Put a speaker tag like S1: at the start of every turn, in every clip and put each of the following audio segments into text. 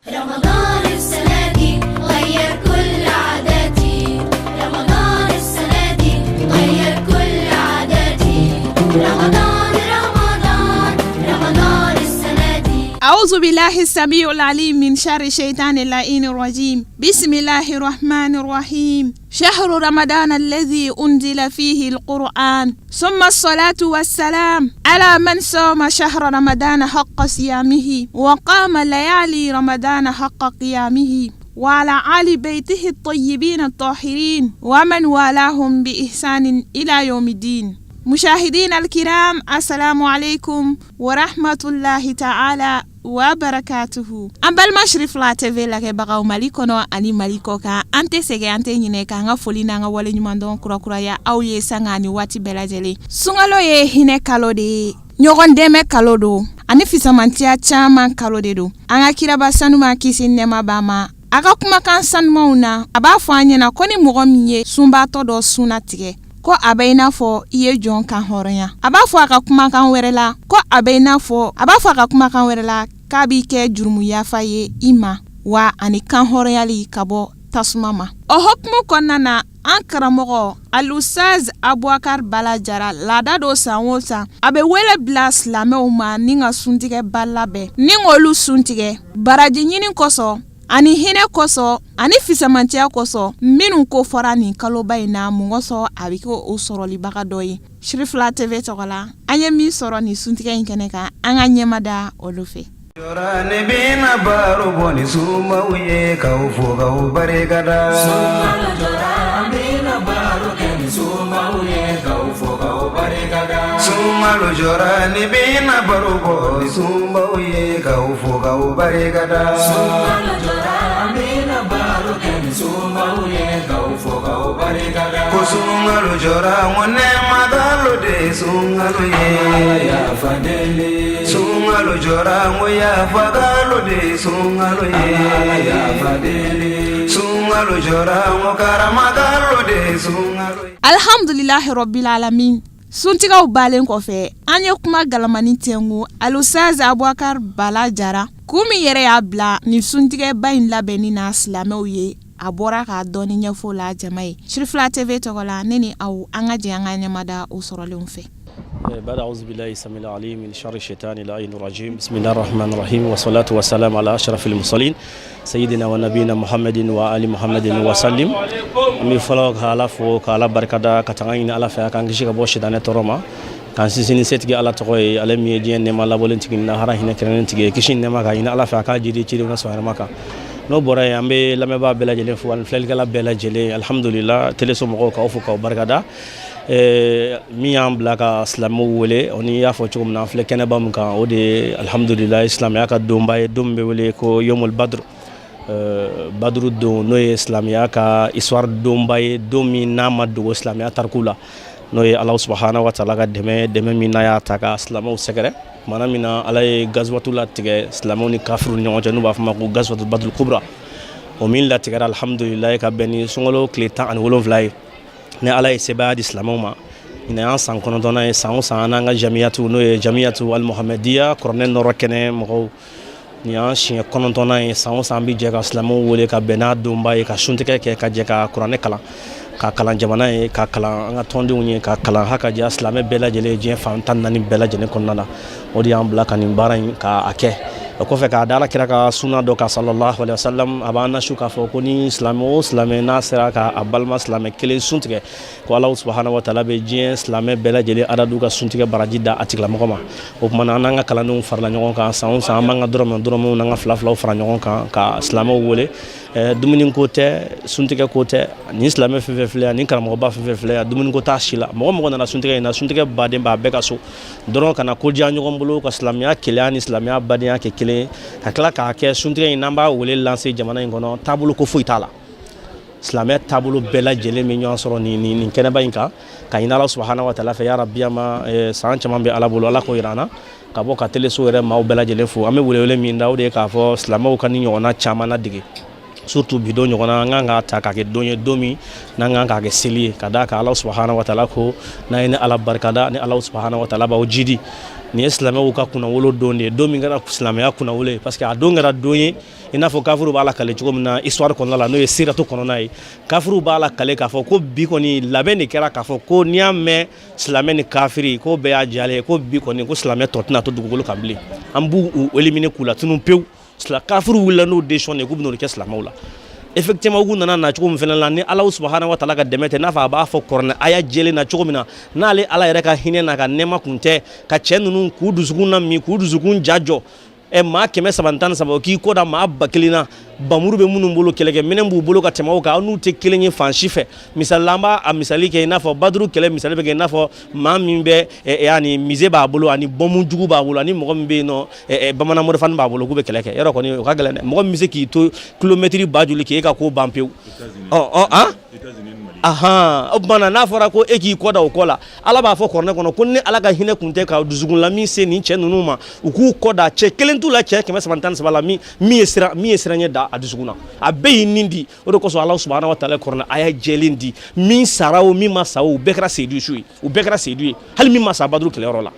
S1: رمضان السنة دي غير كل عاداتي، رمضان السنة دي غير كل عاداتي، رمضان رمضان رمضان السنة دي.
S2: أعوذ بالله السميع العليم من شر الشيطان اللعين الرجيم. بسم الله الرحمن الرحيم. شهر رمضان الذي أنزل فيه القرآن، ثم الصلاة والسلام على من صام شهر رمضان حق صيامه وقام ليالي رمضان حق قيامه، وعلى آل بيته الطيبين الطاهرين ومن والاهم بإحسان إلى يوم الدين. مشاهدينا الكرام، السلام عليكم ورحمة الله تعالى وبركاته. An balima Sirifila TV lajɛbagaw Mali kɔnɔ ani Mali kɔ kan, an tɛ sɛgɛn, an tɛ ɲinɛ k'an ka foli n'an ka waleɲumandɔn kurakuraya aw ye sanga ni waati bɛɛ lajɛlen. Sunkalo ye hinɛ kalo de ye, ɲɔgɔn dɛmɛ kalo don, ani fisamantiya caman kalo de don. An ka kiraba sanuma, kisi nɛɛma b'a ma, a ka kumakan sanumanw na, a b'a fɔ an ɲɛna ko ni mɔgɔ min ye sunbaatɔ dɔ sunna tigɛ, ko a bɛ i n'a fɔ i ye jɔn kan hɔrɔnya. A b'a fɔ a ka kumakan wɛrɛ la ko a bɛ i n'a fɔ, a b'a fɔ a ka kumakan wɛrɛ la k'a b'i kɛ jurumu yafa ye i ma wa ani kan hɔrɔnyali ka bɔ tasuma ma. O hokumu kɔnɔna na, an karamɔgɔ Alusaz Abubakar Bala Jara, laada don, san o san a bɛ wele bila silamɛw ma ni ka suntigɛba labɛn, ni k'olu suntigɛ baraji ɲini kosɔn ani hinɛ kosɔn ani fisamantiya kosɔn minnu ko fɔra nin kaloba in na. Mun kosɔn a bɛ kɛ o sɔrɔlibaga dɔ ye? Sirifila TV tɔgɔ la, an ye min sɔrɔ nin suntigɛ in kɛnɛ kan, an ka ɲɛma da olu fɛ.
S3: Ne bɛna baro bɔ ni sunbaw ye, k'aw fo k'aw barikada.
S4: An bɛna baro kɛ ni sunbaw ye, k'aw fo k'aw barikada.
S3: Sunkalo jɔra, ne bɛna baro bɔ ni sunbaw ye, k'aw fo k'aw barikada.
S4: Sunkalo jɔra, an bɛna baro kɛ ni sunbaw ye, k'aw fo k'aw barikada.
S3: Ko sunkalo jɔra, ko nɛɛma kalo de ye sunkalo ye.
S4: Yafa deli.
S3: Sunkalo jɔra, ko yafa kalo de ye sunkalo ye.
S4: Yafa deli.
S3: Sunkalo jɔra, ko karama kalo de ye sunkalo ye.
S2: Alhamdulilahi rabbil alamin. Suntigɛw balen kɔfɛ, an ye kuma galamani tɛnku Alusaz Abubakar Bala Jara kun min yɛrɛ y'a bila nin suntigɛba in labɛnni na silamɛw ye. A bɔra k'a dɔɔni ɲɛfɔ la jama ye. Sirifila TV tɔgɔ la, ne ni aw, an ka jɛ an ka ɲɛmada o sɔrɔlenw fɛ.
S5: بعد أعوذ بالله السميع العليم من شر الشيطان اللعين الرجيم، بسم الله الرحمن الرحيم، والصلاة والسلام على أشرف المرسلين سيدنا ونبينا محمد وآل محمد وسلم. An bɛ fɔlɔ ka Ala fo, ka Ala barikada, ka tanga ɲini Ala fɛ a k'an kisi ka bɔ sitanɛ tɔɔrɔ ma, k'an sinsin ni setigi Ala tɔgɔ ye, ale min ye diɲɛ nɛɛma labɔlen tigi ni lahara hinɛ kɛrɛnkɛrɛnnen tigi ye. Kisi ni nɛɛma ka ɲini Ala fɛ a k'a jidi cidenw ka sɔn hɛrɛma kan. N'o bɔra yen, an bɛ lamɛnbaa bɛɛ lajɛlen fo ani filɛlikɛla bɛɛ lajɛlen. Alhamdulillah, teleso mɔgɔw, k'aw fo k'aw barikada. Min y'an bila ka silamɛw wele o, ni y'a fɔ cogo min na, an filɛ kɛnɛba min kan, o de ye alhamdulillah silamɛya ka donba ye, don min bɛ wele ko yomul badr, badru don, n'o ye silamɛya ka histoire donba ye, don min n'a ma dogo silamɛya tariku la, n'o ye Ala subahana wa taala ka dɛmɛ, dɛmɛ min n'a y'a ta ka silamɛw sɛgɛrɛ kumana min na Ala ye gazuwatu latigɛ silamɛw ni kafiriw ni ɲɔgɔn cɛ, n'u b'a fɔ ma ko gazuwatu badru kubra. O min latigɛra alhamdulilayi ka bɛn ni sunkalo tile 17 ye, ni Ala ye sebaaya di silamɛw ma. Ɲinan y'an san 9nan ye. San o san, an n'an ka jamiyatu, n'o ye Jamiyatu Almuhamadiya kuranɛ nɔrɔ kɛnɛ mɔgɔw, nin y'an siɲɛ 9nan ye. San o san, an bi jɛ ka silamɛw wele ka bɛn n'a donba ye, ka suntigɛ kɛ, ka jɛ ka kuranɛ kalan, ka kalan jamana ye, ka kalan an ka tɔndenw ye, ka kalan haka diya silamɛ bɛɛ lajɛlen ye diɲɛ fan 14 bɛɛ lajɛlen kɔnɔna na. O de y'an bila ka nin baara in k'a kɛ. O kɔfɛ, k'a da Ala kira ka suna dɔ kan sallallahu alaihi wasallam, a b'an nasu k'a fɔ ko ni silamɛ o silamɛ n'a sera ka a balima silamɛ kelen sun tigɛ, ko Ala subahana wa taala bɛ diɲɛ silamɛ bɛɛ lajɛlen adadu ka suntigɛ baraji da a tigilamɔgɔ ma. O tuma na, an n'an ka kalandenw farala ɲɔgɔn kan. San o san, an b'an ka dɔrɔmɛ dɔrɔmɛw n'an ka fila filaw fara ɲɔgɔn kan ka silamɛw wele. Dumuni ko tɛ, suntigɛ ko tɛ. Nin silamɛ fɛn fɛn filɛ yan, nin karamɔgɔba fɛn fɛn filɛ yan, dumuni ko t'a si la. Mɔgɔ mɔgɔ nana suntigɛ in na, suntigɛ baden b'a bɛɛ ka so dɔrɔn ka na ko diya ɲɔgɔn bolo, ka silamɛya kelenya ni silamɛya badenya kɛ kelen ye, ka tila k'a kɛ suntigɛ in n'an b'a wele lancer jamana in kɔnɔ. Taabolo ko foyi t'a la, silamɛ taabolo bɛɛ lajɛlen bɛ ɲɔgɔn sɔrɔ nin kɛnɛba in kan. Ka ɲini Ala subahana wa taala fɛ, ya rabbi, ama san caman bɛ Ala bolo, Ala k'o yira an na. Ka bɔ ka teleso yɛrɛ maaw bɛɛ lajɛlen fo. An bɛ welewele min da, o de ye k'a fɔ silamɛw ka ni ɲɔgɔnna caman ladege, surtout bi don ɲɔgɔnna. An kan k'a ta k'a kɛ don ye, don min n'an kan k'a kɛ seli ye, ka d'a kan Ala subahana wa taala ko n'a ye ni Ala barikada, ni Ala subahana wa taala b'aw jidi. Nin ye silamɛw ka kunnawolo don de ye, don min kɛra silamɛya kunnawolo ye, parce que a don kɛra don ye i n'a fɔ kafiriw b'a lakale cogo min na histoire kɔnɔna la, n'o ye siratu kɔnɔna ye. Kafiriw b'a lakale k'a fɔ ko bi kɔni labɛn de kɛra k'a fɔ ko n'i y'a mɛn silamɛ ni kafiri ko bɛɛ y'a jalen ye, ko bi kɔni ko silamɛ tɔ tɛna to dugukolo kan bilen, an b'u éliminer k'u latunu pewu. Kafiriw wulila n'o décision de ye k'u bɛn'o kɛ silamɛw la. Effectivement, u nana na cogo min fana la, ni Ala subahana wa taala ka dɛmɛ tɛ, n'a fɔ a b'a fɔ kuranɛ aya jɛlen na cogo min na, n'ale Ala yɛrɛ ka hinɛ n'a ka nɛɛma kun tɛ ka cɛ ninnu k'u dusukun na min, k'u dusukun ja jɔ, ɛ maa 313 k'i kɔ da maa 1000 na, bamuru bɛ minnu bolo, kɛlɛkɛminɛn b'u bolo ka tɛmɛ o kan, aw n'u tɛ kelen ye fan si fɛ. Misali la, an b'a a misali kɛ i n'a fɔ Baduru kɛlɛ misali bɛ kɛ i n'a fɔ maa min bɛ yani mise b'a bolo ani bɔnmu jugu b'a bolo ani mɔgɔ min bɛ yen nɔ bamanan morifani b'a bolo k'u bɛ kɛlɛ kɛ. Yɔrɔ kɔni o ka gɛlɛn dɛ, mɔgɔ min bɛ se k'i to kilomɛtiri ba joli k'e ka ko ban pewu. Ɔ ɔ han ahan, o tuma na n'a fɔra ko e k'i kɔ da o kɔ la, Ala b'a fɔ kuranɛ kɔnɔ ko ni Ala ka hinɛ kun tɛ ka dusukunlami se nin cɛ ninnu ma, u k'u kɔ da, cɛ kelen t'u la, cɛ 313 la, min ye siran min ye siran ɲɛ da a dusukun na, a bɛɛ y'i nin di. O de kosɔn Ala subahana wa taala kuranɛ aya jɛlen di, min sara o min ma sa o, u bɛɛ kɛra seyidu su ye, u bɛɛ kɛra seyidu ye, hali min ma sa Baduru kɛlɛyɔrɔ la.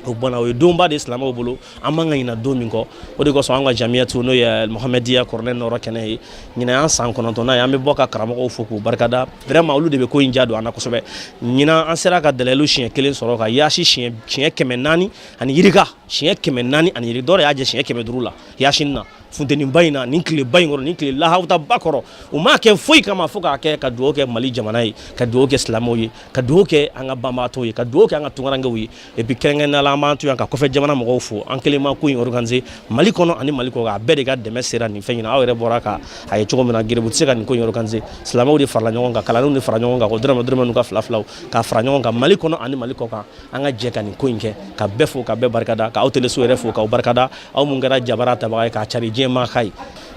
S5: O bana o ye donba de silamɛw bolo, an man ka ɲina don min kɔ. O de kosɔn an ka jamiyatu, n'o ye Muhamadiya kuranɛ nɔrɔ kɛnɛ ye, ɲinan y'an san 9nan ye, an bɛ bɔ ka karamɔgɔw fo k'u barikada. Vraiment, olu de bɛ ko in ja don an na kosɛbɛ. Ɲinan an sera ka dalayilu siɲɛ kelen sɔrɔ ka yaasi siɲɛ 400 ani yirika, siɲɛ 400 ani yiri, dɔw y'a jɛ siɲɛ 500 la yaasini na, funteniba in na, nin tileba in kɔrɔ, nin tile lahawutaba kɔrɔ. U m'a kɛ foyi kama fo k'a kɛ ka dugawu kɛ Mali jamana ye, ka dugawu kɛ silamɛw ye, ka dugawu kɛ an ka banbaatɔw ye, ka dugawu kɛ an ka tunkarankew ye. Et puis kɛrɛnkɛrɛnnenya la, an b'an to yan ka kɔfɛ jamana mɔgɔw fo. An kelen ma ko in organiser Mali kɔnɔ ani Mali kɔkan, a bɛɛ de ka dɛmɛ sera nin fɛn in na. Aw yɛrɛ bɔra ka a ye cogo min na, geribu tɛ se ka nin ko in organiser. Silamɛw de farala ɲɔgɔn kan, kalandenw de fara ɲɔgɔn kan, ko dɔrɔmɛ dɔrɔmɛ n'u ka fila filaw ka fara ɲɔgɔn kan Mali kɔnɔ ani Mali kɔkan. An ka jɛ ka nin ko in kɛ, ka bɛɛ fo ka bɛɛ barikada, ka aw teleso yɛrɛ fo k'aw barikada, aw mun kɛra jabara tabaga ye k'a cari diɲɛ maa ka ye,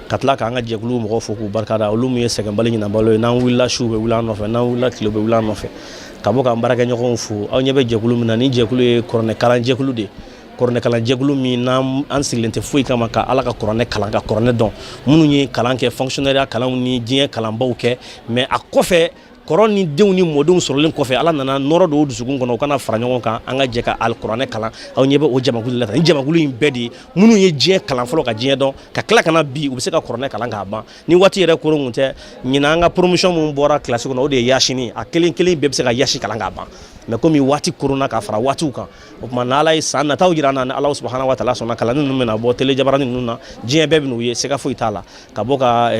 S5: ka tila k'an ka jɛkulu mɔgɔw fo k'u barikada, olu min ye sɛgɛnbali ɲinabalo ye, n'an wulila su bɛ wuli an nɔfɛ, n'an wulila tile bɛ wuli an nɔfɛ, ka bɔ k'an baarakɛɲɔgɔnw fo. Aw ɲɛ bɛ jɛkulu min na, ni jɛkulu ye kuranɛkalan jɛkulu de ye, kuranɛkalan jɛkulu min n'an an sigilen tɛ foyi kama ka Ala ka kuranɛ kalan, ka kuranɛ dɔn, minnu ye kalan kɛ, fonctionnaire kalanw ni diɲɛ kalanbaw kɛ, mais a kɔfɛ kɔrɔ ni denw ni mɔdenw sɔrɔlen kɔfɛ, Ala nana nɔrɔ don dusukun kɔnɔ, u kana fara ɲɔgɔn kan, an ka jɛ ka alikuranɛ kalan. Aw ɲɛ bɛ o jamakulu la, ni jamakulu in bɛɛ de ye minnu ye diɲɛ kalan fɔlɔ ka diɲɛ dɔn, ka tila ka na bi u bɛ se ka kuranɛ kalan k'a ban. Ni waati yɛrɛ koron kun tɛ, ɲinan an ka promotion min bɔra kilasi kɔnɔ, o de ye yasini, a kelen kelen bɛɛ bɛ se ka yasi kalan k'a ban, mais komi waati koronna ka fara waatiw kan, o tuma n'Ala ye san nataw jira an na, ni Ala subahana wa taala sɔnna, kalanni ninnu bɛna bɔ télé jabaranin ninnu na, diɲɛ bɛɛ bɛn'u ye, siga foyi t'a la. Ka bɔ ka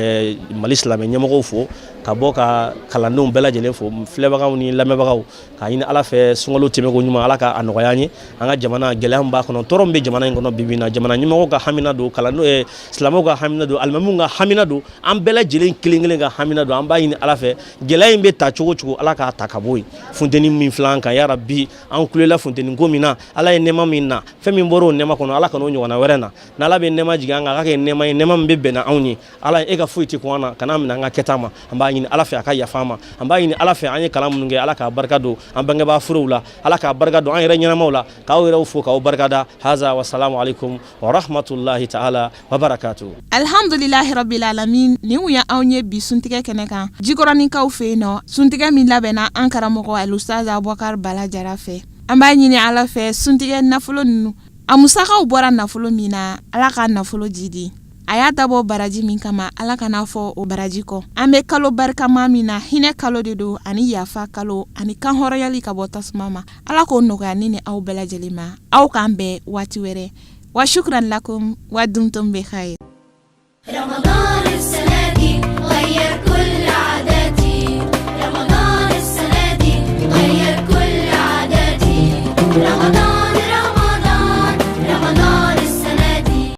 S5: Mali silamɛ ɲɛmɔgɔw fo, ka bɔ ka kalandenw bɛɛ lajɛlen fo, filɛbagaw ni lamɛnbagaw, k'a ɲini Ala fɛ sunkalo tɛmɛko ɲuman, Ala ka a nɔgɔya an ye. An ka jamana, gɛlɛya min b'a kɔnɔ, tɔɔrɔ min bɛ jamana in kɔnɔ bi bi in na, jamana ɲɛmɔgɔw ka hamina don, kalan silamɛw ka hamina don, alimamiw ka hamina don, an bɛɛ lajɛlen kelen kelen ka hamina don. An b'a ɲini Ala fɛ, gɛlɛya in bɛ ta cogo cogo, Ala k'a ta ka bɔ yen. Funteni min filɛ an kan, ya Rabi, an kulela funteni ko min na, Ala ye nɛɛma min na, fɛn min bɔra o nɛɛma kɔnɔ, Ala kan'o ɲɔgɔnna wɛrɛ na. N'Ala bɛ nɛɛma jigin an kan, a ka kɛ nɛɛma ye, nɛɛma min bɛ bɛn na anw ye. Ala, e ka foyi tɛ kun an na, kana minɛ an ka kɛta ma. An b'a ɲini Ala fɛ a ka yafa an ma. An b'a ɲini Ala fɛ, an ye kalan minnu kɛ, Ala k'a barika don an bangebaa furew la, Ala k'a barika don an yɛrɛ ɲɛnamaw la, k'aw yɛrɛw fo k'aw barikada. Haza wasalamu alaikum wa rahmatullahi ta'ala wa barakatuh.
S2: Alhamdulilahi rabbil alamin. Nin kun ye anw ye bi suntigɛ kɛnɛ kan Jikɔrɔninkaw fɛ yen nɔ, suntigɛ min labɛnna an karamɔgɔ Alustaz Abubakar Bala Jara fɛ. An b'a ɲini Ala fɛ suntigɛ nafolo ninnu, a musakaw bɔra nafolo min na, Ala ka nafolo jidi. A y'a dabɔ baraji min kama, Ala kan'a fɔ o baraji kɔ. An bɛ kalo barikama min na, hinɛ kalo de don, ani yafa kalo, ani kanhɔrɔnyali ka bɔ tasuma ma. Ala k'o nɔgɔya ne ni aw bɛɛ lajɛlen ma. Aw k'an bɛn waati wɛrɛ. Wa shukran lakum wa dumtum bi khair.
S1: Ramadan.